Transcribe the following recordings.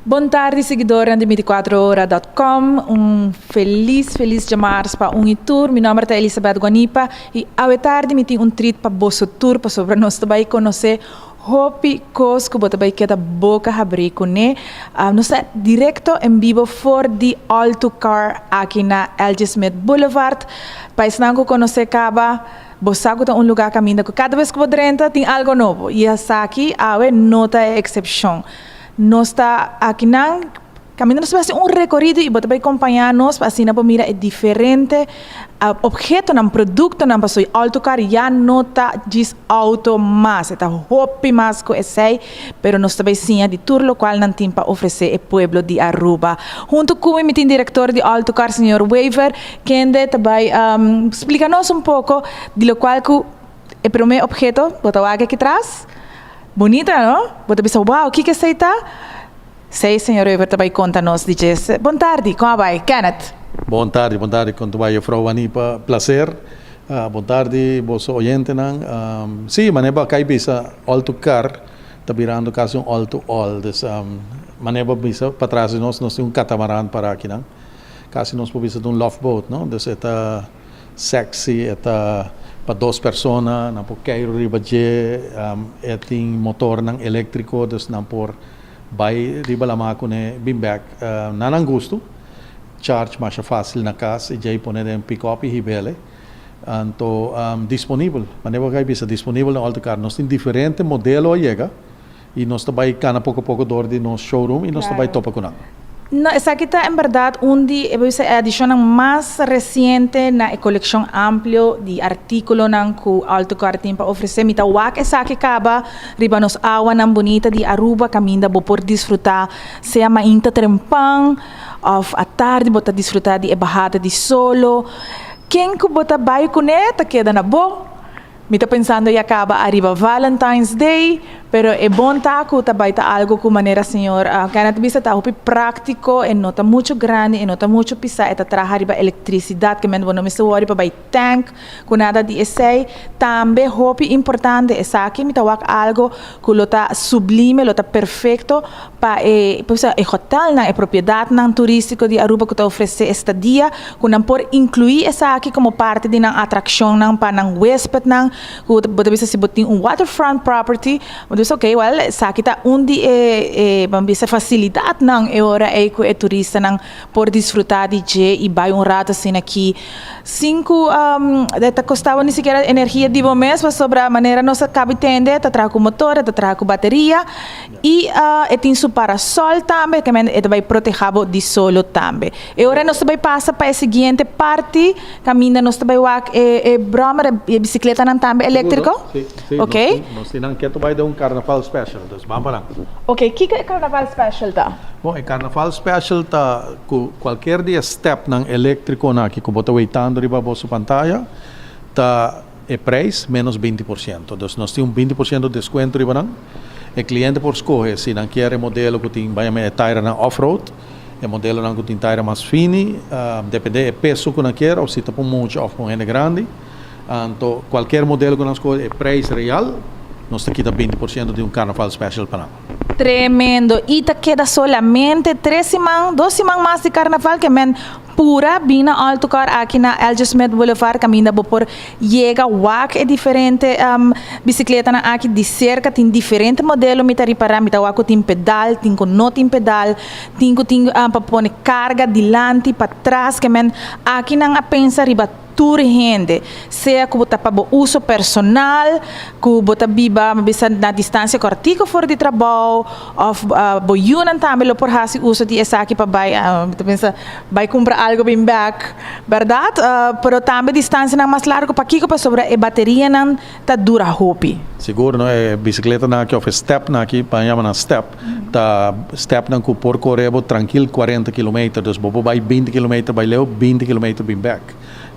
Bon tardi, seguidores di 24ora.com. Un feliz, feliz diamars pa un y tur. Mi nomber ta Elizabeth Guanipa y awe tardi mi tin un treat pa boso tur, pasobra nos ta bay conoce hopi cos cu bo ta bay keda boca habri cune. Nos ta directo en bibo for di All to Car aki na LG Smith Boulevard. Pa esnan cu conoce caba, bo sa cu ta un lugar caminda cu cada bes cu bo drenta tin algo nobo. Y esaki awe no ta e excepcion. Nos ta akinan caminda nos ta haci un recorido y bo ta bay acompaña nos pa asina bo mira e diferente obhetonan, productonan, pasobra All to Car ya no ta djis auto mas, e ta hopi mas cu esey, pero nos ta bay siña di tur locual nan tin pa ofrece e pueblo di Aruba. Hunto cu mi, mi tin director di All to Car, señor Wever, kende ta bay splica nos un poco di locual cu e prome obheto bo ta wak aki tras. Bunita, no? Bo ta bisa, "Wow, kico esey ta?" Esey señor Wever ta bay conta nos di dje. Bon tardi, con ta bay, Kenneth? Bon tardi, bon tardi, con ta bay, juffrouw Wanipa? Placer. Bon tardi, boso oyentenan. Si, manera bo a caba bisa, All to Car ta birando casi un all to all. Dus, manera bo a bisa, patras di nos, nos tin un catamaran pa akinan. Casi nos por bisa un love boat, no? Dus e ta sexy, e ta pa dos persona, nan por keiro riba dje, e tin motornan electrico, dus nan por bay riba lama cune bin back na nan gusto. Charge mas facil na cas y djey pone den pick-up y hib'ele. Anto, disponibel, manera bo a caba bisa, disponibel na All to Car. Nos tin diferente modelo a yega y nos ta bay cana poco poco door di nos showroom y nos ta bay topa cu nan. No, esaki ta en berdad un di e edicion mas reciente na coleccion amplio di articulonan cu All to Car tin pa ofrece. Mi ta wak esaki caba riba nos awanan bunita di Aruba, caminda bo por disfruta sea mainta trempan of atardi bo ta disfruta di e bahada di solo. Ken cu bo ta bay cune ta keda na bo. Mi ta pensando ya caba ariba Valentine's Day, pero e bon ta cu ta bay ta algo cu, manera señor Kenneth bisa, ta hopi practico e no ta mucho grandi e no ta mucho pisa, e ta traha riba electricidad, kiermen bo no mester worry pa bay tank cu nada di esey. Tambe hopi importante, esaki mi ta wak algo cu lo ta sublime, lo ta perfecto pa e e hotelnan, e propiedadnan turistico di Aruba cu ta ofrece estadia, cu nan por inclui esaki como parte di nan atraccionnan pa nan huespednan, cu bo ta bisa si bo tin un waterfront property, bo ta bisa, "Okay, well, esaki ta un di e, ban bisa, facilidadnan e ora ey cu e turistanan por disfruta di dje y bay un rato asina aki sin cu ta costa bo ni sikiera energia di bo mes, pasobra manera nos a caba tende, ta traha cu motor, ta traha cu bateria y e tin su parasol tambe, kiermen e ta bay proteha bo di solo tambe. E ora nos ta bay pasa pa e siguiente parti, caminda nos ta bay wak e brommer, e bicicletanan tambe electrico. Si. Nos tin cu bay den un Carnaval special, dus ban pa nan. Ok, kico e Carnaval special ta? Bon, e Carnaval special ta cu cualkier di e stepnan electrico na aki cu bo ta weitando riba bo pantaya, ta e prijs menos 20%. Dus nos tin un 20% descuento riba nan. E cliente por scoge si nan kier e modelo cu tin bay e tire off-road, e modelonan cu tin tire mas fini, depende e peso cu nan kier, of si ta pa mucha of pa hende grandi. Anto, cualkier modelo cu nan scoge, e prijs real, nos ta kita 20% di un Carnaval special pa nan. Tremendo. Y ta keda solamente 3 siman, 2 siman mas di Carnaval, kiermen pura bin na All to Car aki na LG Smith Boulevard, caminda bo por yega wak e diferente bicicletanan aki di cerca. Tin diferente modelo, mi ta ripara, mi ta wak tin pedal, tin cu no tin pedal, tin cu tin pa pone carga dilanti, patras, kiermen aki nan a pensa riba tur hende, sea cu ta pa uso personal, cu bo ta biba bisa na distancia cortico for di trabou, of bo yiunan tambe lo por hasi uso di esaki pa bay, ta pensa bay cumpra algo bin back, berdad? Pero tambe distancianan mas largo. Pakico? Pasobra e baterianan ta dura hopi. Sigur, no? E bicicletanan aki of stepnan aki, pa yama nan step, ta stepnan cu por core trankil 40 km, dus bo por bay 20 km bay leu, 20 km bin back.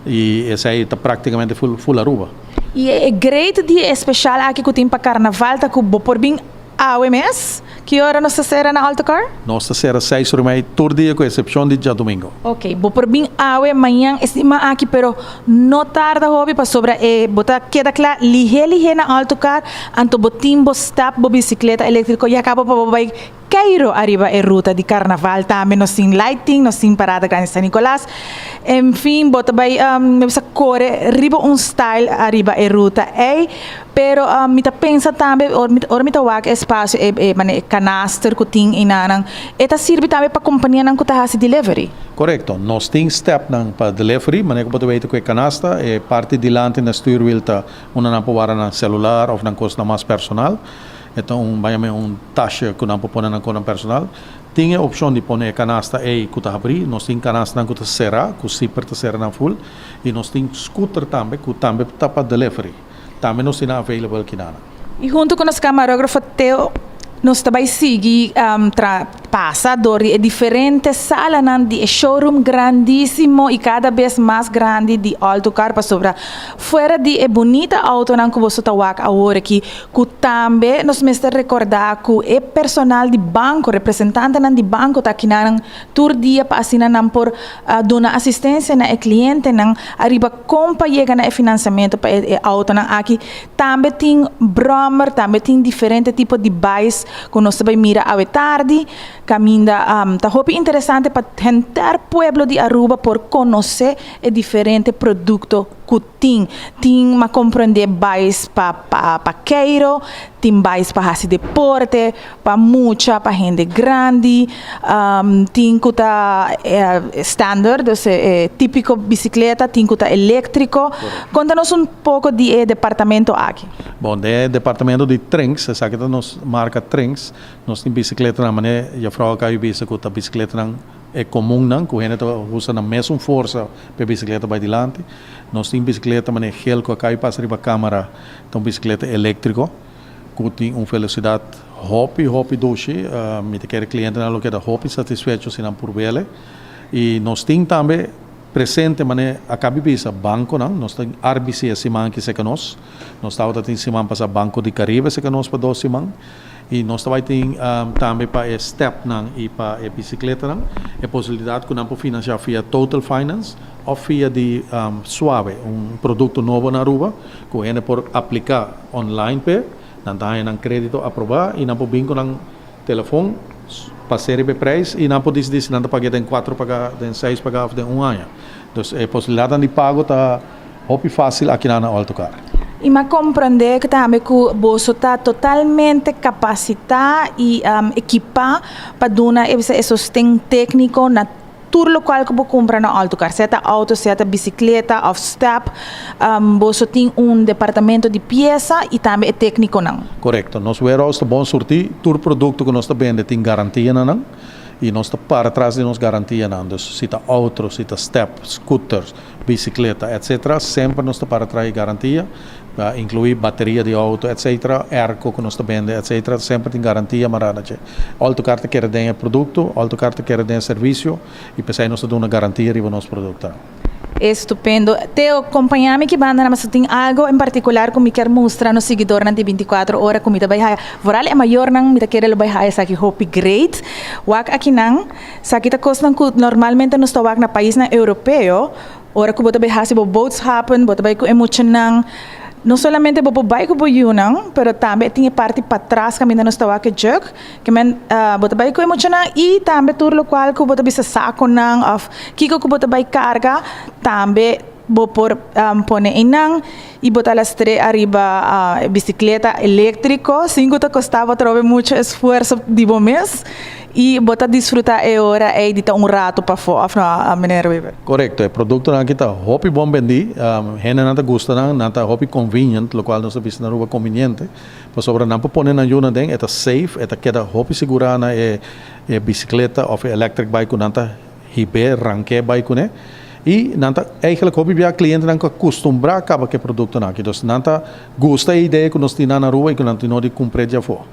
Y esey ta practicamente full, full Aruba. Y e great di special aki cu tin pa Carnaval ta cu bo por bin awe mes. Ki ora nos ta cera na All to Car? Nos ta cera 6:30 tur dia, cu excepcion di diadomingo. Ok, bo por bin awe, mañan, e siman aki, pero no tarda hopi pasobra e bo ta keda cla lihe lihe na All to Car, anto bo tin bo step, bo bicicleta electrico ya caba pa bo bay. keiro ariba e ruta di carnaval tambe, nos tin lighting, nos tin parada grandi San Nicolas. En fin, bo ta bay bisa core riba un style ariba e ruta ey, pero mi ta pensa tambe ora mi ta wak e espacio, e mane e canaster cu tin enanan, e ta sirbi tambe pa companianan cu ta haci delivery. Correcto. Nos tin stepnan pa delivery, manera cu bo ta weten cu e canasta, e parti dilanti na stuurwiel ta unda nan por warda nan celular of nan cosnan mas personal. E ta un, bay yama un tasje cu nan por pone nan cosnan personal. Tin e opcion di pone e canasta ey cu ta habri, nos tin canastanan cu ta cera, cu zipper ta cera nan full, y nos tin scooter tambe cu tambe ta pa delivery. Tambe nos tin nan available kinana. Y hunto cu nos camarógrafo Teo nos ta bay sigui tra pasa door di e diferente salanan di e showroom grandísimo y cada bes mas grandi di All to Car, pasobra fuera di e bunita autonan cu boso ta wak awor aki, cu tambe nos mester recorda cu e personal di banco, representantenan di banco ta akinan tur dia pa asina nan por duna asistencia na e clientenan ariba con pa yega na e financiamento pa e autonan aki. Tambe tin brommer, tambe tin diferente tipo di bikes cu nos ta bay mira awe tardi, caminda ta hopi interesante pa henter pueblo di Aruba por conoce e diferente producto cu tin. Tin, m'a comprende, bikes pa keiro, tin bikes pa haci deporte, pa mucha, pa hende grandi, tin cu ta standard, dus e tipico bicicleta, tin cu ta electrico. Conta nos un poco di e departamento aki. Bon, e departamento di Trinx, esaki ta nos marca Trinx, nos tin bicicletanan, manera juffrouw a caba bisa cu ta bicicletanan e comunnan, cu hende ta usa nan mesun forsa pa e bicicleta bay dilanti. Nos tin bicicleta manera geel cu a caba pasa riba camera, ta un bicicleta electrico, cu tin un velocidad hopi, hopi dushi. Mi ta kere clientenan lo keda hopi satisfecho si nan purb'ele. Y nos tin tambe presente, manera a caba bisa, banconan. Nos tin RBC e siman aki cerca nos. Nos tabata tin siman pasa Banco di Caribe cerca nos pa 2 siman. Y nos tambe tin tambe pa e stepnan y pa e bicicletanan e posibilidad cu nan por financia via Total Finance of via di Suave, un producto nobo na Aruba, cu hende por aplica online pe, nan ta haya nan credito aproba y nan por bin cu nan telefon pa haci e prijs y nan por dicidi si nan ta paga den cuatro paga, den seis paga of den un aña. Dus e posibilidad di pago ta hopi facil aki na All to Car. Y m'a comprende cu tambe cu boso ta totalmente capacita y equipa pa duna e sosten tecnico na tur locual cu bo cumpra na All to Car, sea auto, sea bicicleta of step, boso tin un departamento di pieza y tambe e tecniconan. Correcto. Nos warehouse ta bon surti, tur producto cu nos ta bende tin garantia na nan y nos ta para tras di nos garantia nan. Dus si ta auto, si ta step, scooters, bicicleta, etc. Semper nos ta para tras di garantia, inclui bateria di auto, etc. Airco cu nos ta bende, etc. Semper tin garantia mara na dje. All to Car ta kere den producto, All to Car ta kere den servicio y pesey nos ta duna garantia riba nos producto. Estupendo. Teo, acompaña mi aki banda, mas tin algo en particular cu mi kier mustra nos siguidornan di 24 ora cu mi ta bay haya. Vooral e mayornan, mi ta kere lo bay haya esaki hopi great. Wak aki nan, esaki ta cosnan cu normalmente nos ta wak na paisnan europeo, ora cu bo ta bay hasi bo boodschappen, bo ta bay cu e muchanan, no solamente bo por bay cu bo yiunan, pero tambe tin e parti patras caminda nos ta wak e jug, kiermen bo ta bay cu e muchanan y tambe tur locual cu bo ta bisa saconan of kiko cu bo ta bay carga, tambe bo por pone einan y bo ta lastre ariba bicicleta electrico, sin cu ta costa bo trobe mucho esfuerso di bo mes y bo ta disfruta e ora ey di ta un rato pafo, of no, meneer Weber? Correcto, e productonan aki ta hopi bon bendi, hende nan ta gusta nan, nan ta hopi convenient, locual nos ta bisa na Aruba conveniente, pasobra nan por pone nan yiunan den, e ta safe, e ta keda hopi segura na e bicicleta of e electric bike cu nan ta hibe, ranke bay cune. Y nan ta eigenlijk hopi bia clientenan cu acostumbra caba cu e productonan aki. Dus nan ta gusta e idea cu nos tin na Aruba y cu nan tin no di cumpra di afo.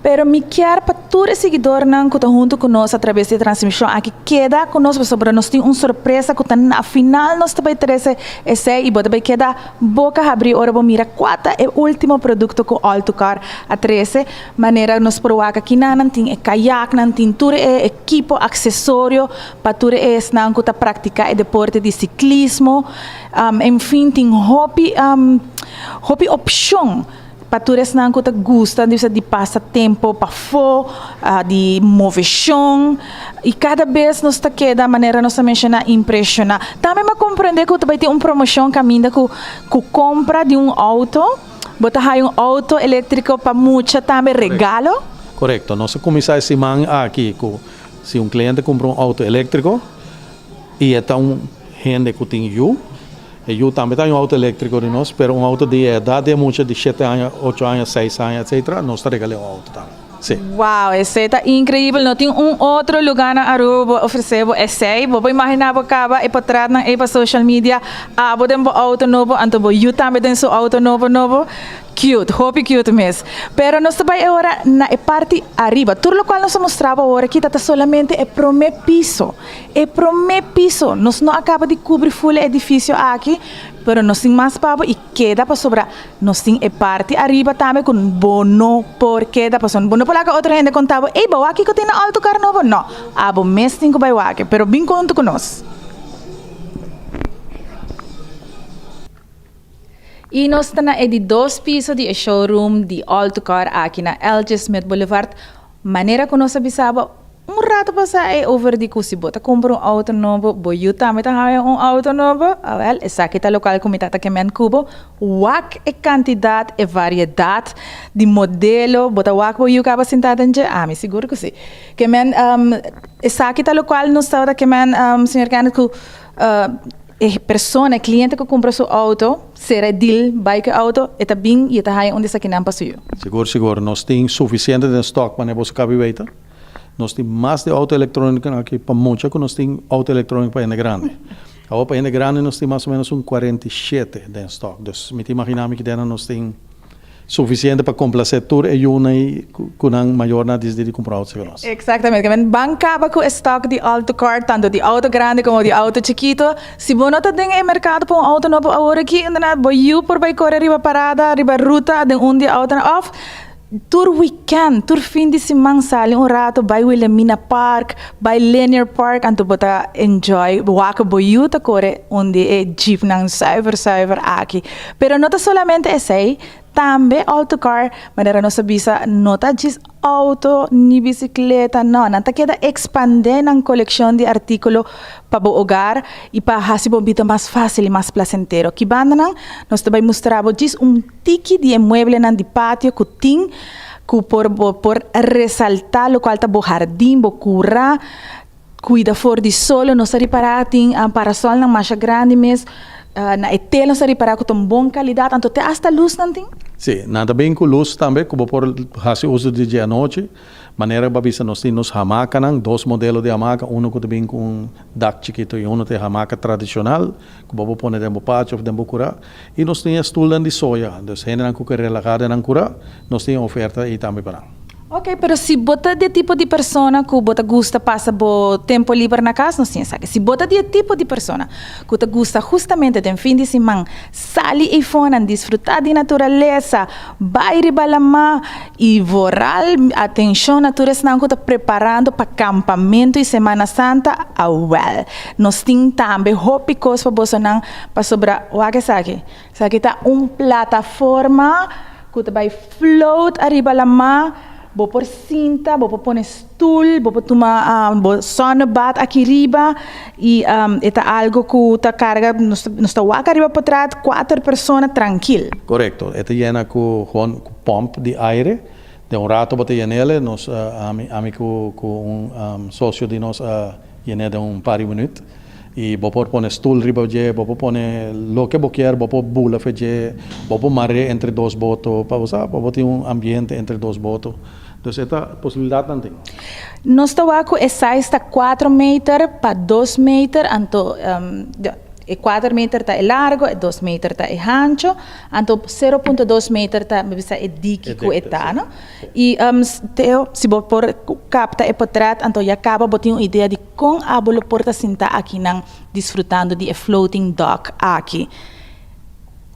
Pero mi kier pa tur e siguidornan cu ta hunto cu nos a traves di transmision aki keda cu nos, pasobra nos tin un sorpresa cu ta na final nos ta bay trece esey y bo ta bay keda boca habri ora bo mira cua ta e ultimo producto cu All to Car a trece. Manera nos por wak aki nan tin e kayak, nan tin tur e equipo, accesorio pa tur esnan cu ta practica e deporte di ciclismo. En fin, tin hopi, hopi opcion. Pa tur esnan ku ta gusta di di pasa tempo pafó, di moveshon i kada bes nos ta keda manera nos a menshoná impreshoná. Tambe mi a komprendé ku ta bai tin un promoshon kaminda ku ku kompra di un outo bo ta haya un outo eléktriko pa mucha tambe regalo. Korekto. Nos a kuminsá e siman aki ku si un kliente kumpra un outo eléktriko i e ta un hende ku tin yu, E yu tambe ta un auto eléctrico di nos, pero un auto di e edad di e mucha di shete aña, ocho aña, seis aña, etcetera, nos ta regal'é un auto tambe. Sí. Wow, esei ta increibel. No tin un otro lugar na Aruba bo ofrece bo esei. Bo por imagina bo caba e potretnan ei pa social media, abo den bo auto nobo, anto bo yu tambe den su auto nobo nobo. Cute, hopi cute mes. Pero nos ta bai e ora na e parti ariba. Tur locual nos a mustra bo awor aki ta ta solamente e prome piso. E prome piso, nos no a caba di cubri full e edificio aki, pero nos tin mas pa bo y keda pasobra nos tin e parti ariba tambe cu bo no por keda pasobra bo no por laga otro hende conta bo, ey bo wak kico tin na Alto Car Nobo? No, abo mes tin cu bay wak, pero bin hunto cu nos. Y nos ta na e di dos piso di e showroom di Alto Car aki na LG Smith Boulevard. Manera cu nos a bisa bo un rato pasa e over di cu si bo ta cumpra un auto nobo, bo yu tambe ta haya un auto nobo. Awel, esaki ta locual cu mi ta ta kemen cu bo. Wak e cantidad, e variedad di modelo. Bo ta wak bo yu caba sinta den dje? Ami sigur cu si. Kemen, esaki ta locual nos tabata kemen, señor Kenneth, cu E persona, e cliente cu cumpra su auto, cera e deal, bay cu e auto, e ta bin y e ta haya un di esakinan pa su yu. Sigur, sigur. Nos tin suficiente den stock pa boso cabi weta. Nos tin mas di auto electronico aki pa mucha cu nos tin auto electronico pa hende grandi. Awor pa hende grandi nos tin mas o menos un 47 den stock. Dus mi ta imagina mi ki dena nos tin Suficiente pa complace tur e yunan y cu nan mayornan a dicidi di cumpra auto segun nos. Exactamente. Ke men ban caba cu e stock di auto car, tanto di auto grandi como di auto chikito. Si bo no ta den e mercado pa un auto nobo awor aki, inderdaad bo yu por bay core riba parada, riba ruta den un di e autonan of tur weekend, tur fin di siman sali un rato bay Wilhelmina Park, bay Linear Park anto bo ta enjoy wak bo yu ta core un di e jeepnan zuiver zuiver aki. Pero no ta solamente esei, tambe autocar, manera nos a bisa, no ta djis auto ni bicicleta, no, nan ta keda expande nan coleccion di articulo pa bo hogar y pa haci bo bida mas facil y mas placentero. Ki bandanan nos ta bay mustra bo djis un tiki di e mueblenan di patio cu tin cu por bo por resalta locual ta bo hardin, bo cura, Cuida for di solo, nos ta ripara tin parasolnan masha grandi mes, na e tela nos ta ripara cu ta un bon calidad, anto te hasta luz nan tin. Si, nan ta bin cu luz tambe cu bo por haci uso di dje anochi, manera bo a bisa nos tin nos hamacanan, dos modelo di hamaca, uno cu ta bin cu un dak chikito y uno ta e hamaca tradicional cu bo por pone den bo patio of den bo cura, y nos tin e stulnan di soya, dus hendenan cu ke relaha den nan cura, nos tin e oferta ey tambe pa nan. Ok, pero si bo ta di e tipo di persona ku bo ta gusta pasa bo tempo liber na kas, nos tin esaki. Si bo ta di e tipo di persona ku ta gusta hustamente den fin di siman sali eifonan, disfrutá di naturalesa, bai riba lamá i vooral atenshon na tur esnan ku ta preparando pa kampamentu i Semana Santa, awèl, nos tin tambe hopi kos pa bosonan pasobra wak esaki. Esaki ta un plataforma ku ta bai float ariba lamá, bo por sinta, bo por pone stul, bo por tuma bo zonnebad aki riba y e ta algo cu ta carga, nos ta nos ta wak ariba potrat cuater persona trankil. Corecto, e ta yena cu gewoon cu pomp di aire, den un rato bo ta yenele, nos ami ami cu cu un socio di nos a yen'e den un par di minuut. Y bo por pone stoel riba dje, bo por pone loke bo kier, bo por bula fe dje, bo por mar'é entre dos boto, pa bo sa, pa bo tin un ambiente entre dos boto. Dus e ta posibilidadnan tin. Nos ta wak ku e size ta cuatro meter pa dos meter, anto e cuater meter ta e largo, e dos meter ta e hancho, anto 0.2 meter ta mi bisa e diki ku e ta, no? Y Teo, si bo por capta e potret, anto ya caba bo tin un idea di Kon abo lo por ta sintá akinan disfrutando di e floating dock aki?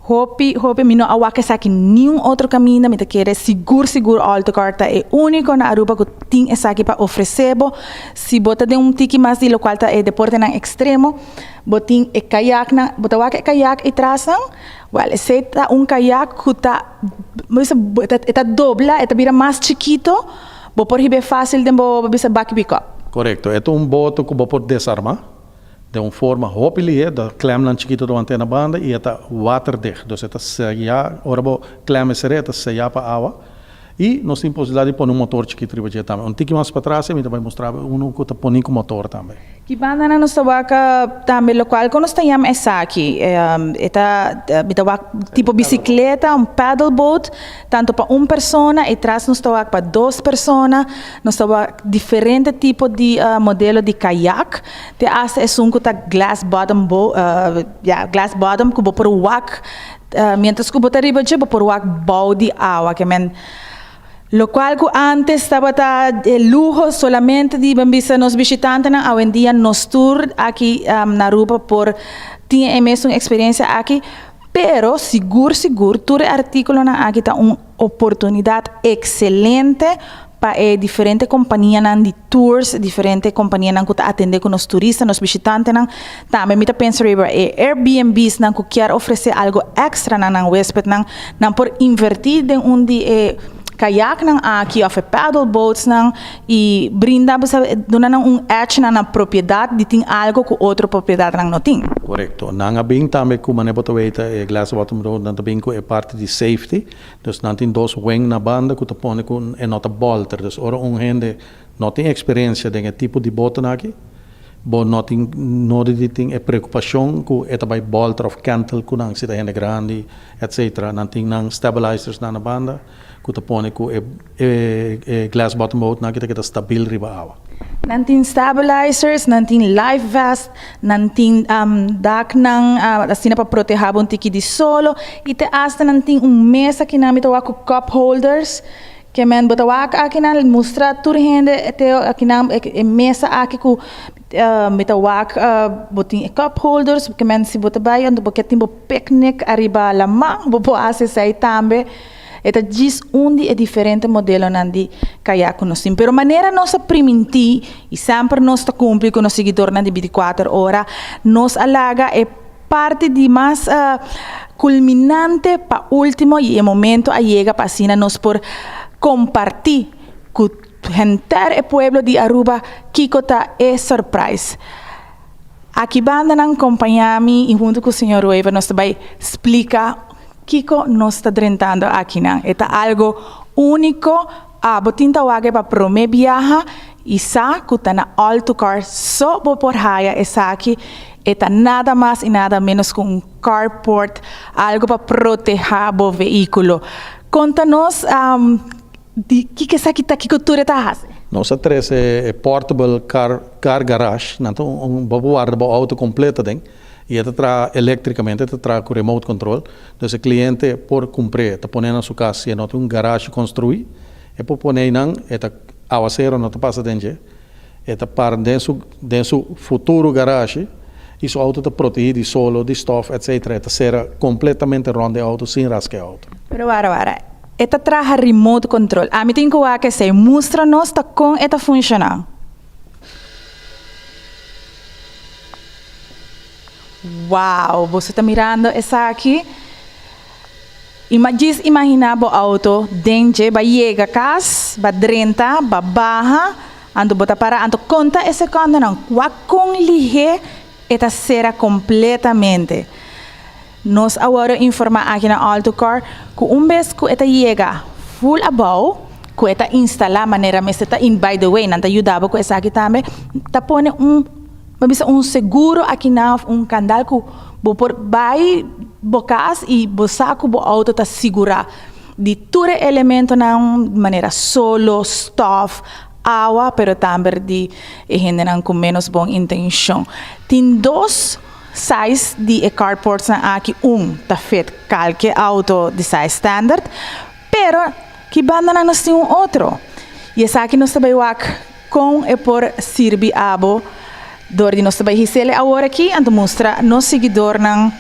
Hopi, hopi, mi no a wak esaki niun otro caminda, mi ta kere sigur sigur All To Car ta e unico na Aruba cu tin esaki pa ofrece bo. Si bo ta den un tiki mas di locual ta e deportenan extremo, bo tin e kayaknan, bo ta wak e kayak ey trasnan? Wel, esey ta un kayak cu ta, bo bisa, e ta dobla, e ta bira mas chikito, bo por hib'e facil den bo, bo bisa, baki pick-up. Corecto, e ta un boto cu bo por desarma. Den un forma hopi lihe, da klemnan chikito ta want'é na banda i e ta waterdicht. Dus e ta seyá, ora bo klem e ser'é, e ta seyá pa awa. I nos tin posibilidat di pone un motor chikito riba dje tambe. Un tiki mas patras mi ta bai mustra bo unu ku ta poni ku motor tambe. Ki bandanan nos ta wak tambe lokual ku nos ta yama esaki? E ta, mi ta wak tipo bisikleta, un paddle boat, tanto pa un persona i tras nos ta wak pa dos persona. Nos ta wak diferente tipo di modelo di kayak. Te hasta esun ku ta glass bottom bo ya glass bottom ku bo por wak mientras ku bo ta riba dje bo por wak bou di awa ke men lokual ku antes tabata e luho solamente di ban bisa nos bishitantenan awendia nos tur aki na Aruba por tin e mesun eksperensia aki pero sigur sigur tur e artikulonan aki ta un oportunidat ekselente pa e diferente kompanianan di tours, diferente kompanianan ku ta atendé ku nos turista, nos bishitantenan. Tambe mi ta pensa riba e Airbnbsnan ku kier ofresé algu èkstra na nan wéspetnan. Nan por invertí den un di e kayaknan aki òf e paddle boatsnan i brinda, bo sa, duna nan un edge na nan propiedat di tin algu ku otro propiedatnan no tin. Korekto. Nan a bin tambe ku manera bo ta weta e Glass Bottom Road, nan ta bin ku e parti di safety. Dus nan tin dos weng na banda ku ta pone ku e no ta bolter. Dus ora un hende no tin eksperensia den e tipo di botonan aki, bo no tin nodi di tin e preokupashon ku e ta bai bolter òf kèntel ku nan si ta hende grandi etsetera. Nan tin nan stabilizers nan na banda ku ta pone ku e e glass bottom boatnan aki ta keda stabil riba awa. Nan tin stabilizers, nan tin life vest, nan tin daknan asina pa proteha bo un tiki di solo y te hasta nan tin un mesa kinan mi ta wak cu cup holders ke men bo ta wak akinan mustra tur hende te akinan e mesa aki cu mi ta wak bo tin e cup holders ke men si bo ta bay anto bo ke tin bo picnic ariba laman bo por haci esey tambe. E ta djis un di e diferente modelonan di kayak ku nos tin. Pero manera nos a primintí i semper nos ta kumpli ku nos siguidornan di bintikuater ora, nos a laga e parti di mas kulminante pa último i e momento a yega pa asina nos por kompartí ku henter e pueblo di Aruba kiko ta e surprise. Aki banda nan kompañá mi i huntu ku señor Wever nos ta bai splika kiko nos ta drentando akinan. E ta algo úniko, abo tin ta wak e pa promé biaha i sa ku ta na All To Car so bo por haya esaki. E ta nada mas i nada ménos ku un carport, algo pa protehá bo vehíkulo. Konta nos Di kiko esaki ta? Kiko tur e ta hasi? Nos a trese e portable car car garage, nan ta un bo por warda bo auto completo aden y e ta traha electricamente, e ta traha cu remote control, dus e cliente por cumpr'e, ta pone na su cas, si e no tin un garage construi, e por pone einan, e ta awacero no ta pasa den dje, e ta para den su den su futuro garage y su auto ta protegi di solo, di stof, etcetera, e ta cera completamente rond e auto sin rasca e auto. Pero wara wara, E ta traha remote control. Ami tin cu wak esey. Mustra nos ta con e ta funciona. Wow, boso ta mirando esaki? Ima djis imagina bo auto den dje, ba yega cas, ba drenta, ba baha, anto bo ta para, anto conta e secondonan. Wak con lihe e ta cera completamente. Nos a wòrdu informá aki na Altocar ku un bes ku e ta yega full abou, ku e ta instalá manera mester ta, i by the way nan ta yuda bo ku esaki tambe, ta pone un, bo bisa un seguro aki nan òf un kandal ku bo por bai bo kas i bo sa ku bo outo ta sigurá di tur e elementonan manera solo, stòf, awa, pero tambe di e hendenan ku ménos bon intenshon. Tin dos. Size di e carportsnan aki un ta fit kalke auto di size standard, pero ki bandanan nos tin un otro. Y esaki nos ta bay wak con e por sirbi abo dor di nos ta bay hisele awor aki anto mustra nos siguidornan.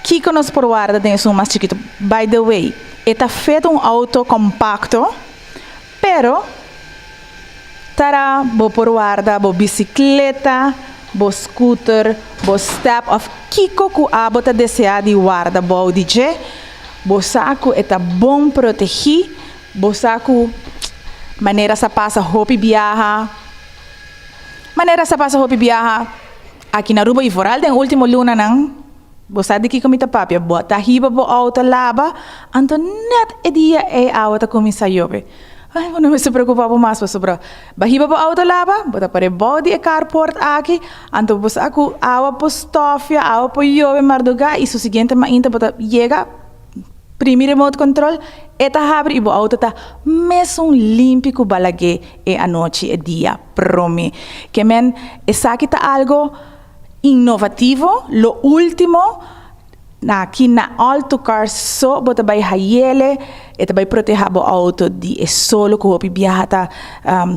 Kiko nos por warda den esun mas chikito? By the way, e ta fit un auto compacto, pero tara, bo por warda bo bicicleta, bo scooter, bo step of kiko ku abo ta desea di warda bou di dje. Bo sa ku e ta bon protegi, bo sa ku manera sa pasa hopi biaha. Manera sa pasa hopi biaha aki na Aruba y vooral den ultimo lunanan, bo sa di kiko mi ta papia, bo ta hiba bo auto laba, anto net e dia e awa ta cuminsa yobe. Ay, bo no mester preocupa bo mas pasobra bo hiba bo auto laba, bo ta pone bou di e carport aki, anto bo sa cu awa por stofia, awa por yobe marduga y su siguiente mainta bo ta yega, primi remote control, e ta habri y bo auto ta mesun limpi cu bo a lag'é e anochi, e dia prome. Ke men, esaki ta algo innovativo, lo ultimo, aki na All to Car so bo ta bay hayele, e ta bay proteha bo auto di e solo cu hopi biaha ta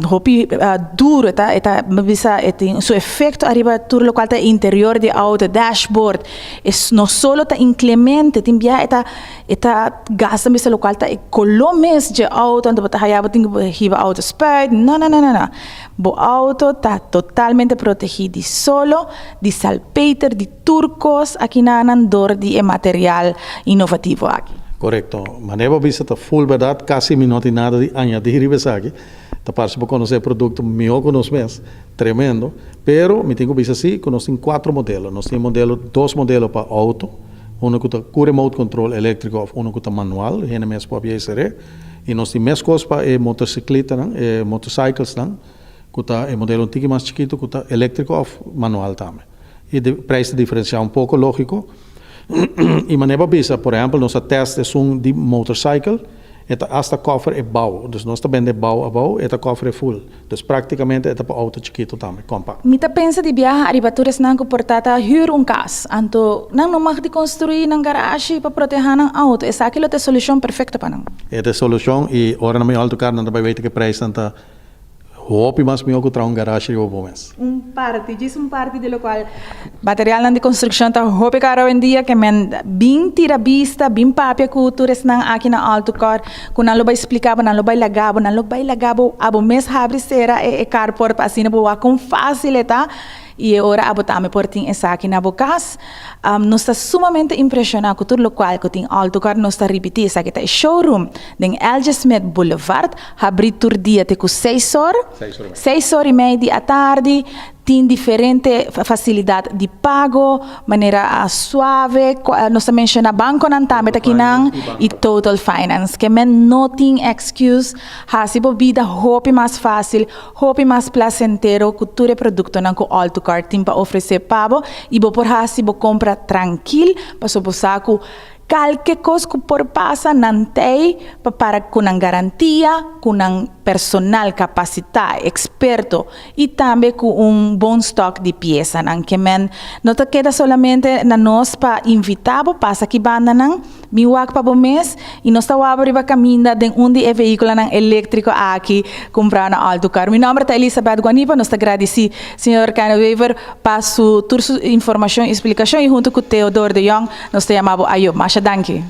hopi duro, e ta bisa, e tin su efecto ariba tur locual ta interior di auto, dashboard, e no solo ta inclemente, tin biaha e ta gasta, bisa, locual ta e color mes di auto, anto bo ta haya bo tin cu hiba auto spuit. No, no, no, no, no. Bo auto ta totalmente protegi di solo, di salpeter, di tur cos aki nan door di e material innovativo aki. Correcto. Manera bo a bisa ta full berdad, casi mi no tin nada di añadi riba esaki. Ta parce bo conoce e producto miho cu nos mes, tremendo. Pero mi tin cu bisa si, cu nos tin cuatro modelo. Nos tin modelo, dos modelo pa auto, uno cu ta cu remote control electrico of uno cu ta manual, hende mes por haci. Y nos tin mes cos pa e motocicleta nan, e motorcycles nan, cu ta e modelo un tiki mas chikito, cu ta electrico of manual tambe. Y e prijs ta diferencia un poco, logico. Y manera bo a bisa, por ehempel, nos test esun di motorcycle, e ta hasta cover e bou. Dus nos ta bende bou abou, e ta cover e full. Dus practicamente e ta pa auto chikito tambe, compact. Mi ta pensa di biaha ariba tur esnan cu por ta ta huur un cas. Anto, nan no mag di construi nan garage pa proteha nan auto. Esaki lo ta e solucion perfecto pa nan. E ta e solucion y ora nan bin All to Car nan ta bay weten cu e prijs nan ta hopi mas miho cu traha un garage riba bo mes. Un parti, djis un parti di locual materialnan di construccion ta hopi caro awendia, ke men bin tira bista, bin papia cu tur esnan aki na All to Car, cu nan lo bay splica bo, nan lo bay laga bo, nan lo bay laga bo abo mes habri cera e carport pa asina bo wak con facil e ta y e ora abo tambe por tin esaki na bo cas. Nos ta sumamente impresiona cu tur locual cu tin All to Car. Nos ta ripiti, esaki ta e showroom den L.J. Smith Boulevard, habri tur dia te cu 6 or, 6:30 di atardi. Tin diferente facilidad di pago, manera a suave, nos ta menciona banconan tambe ta akinan y Total Finance. Ke men no tin excuse, hasi bo bida hopi mas facil, hopi mas placentero cu tur e productonan cu All to Car tin pa ofrece pa bo y bo por hasi bo compra trankil, paso bo sa cu kalke cos cu por pasa, nan tey pa para cu nan garantia, cu nan personal capacita, experto y tambe cu un bon stock di piesanan. Ke men no ta keda solamente na nos pa invita bo pasa aki bandanan, bin wak pa bo mes y nos ta wak bo riba caminda den un di e vehiculonan electrico aki cumpra na All to Car. Mi nomber ta Elizabeth Guanipa, nos ta gradici señor Kenneth Wever pa su tur su informacion y explicacion y hunto cu Theodore de Jong nos ta yama bo ayo. Masha danki.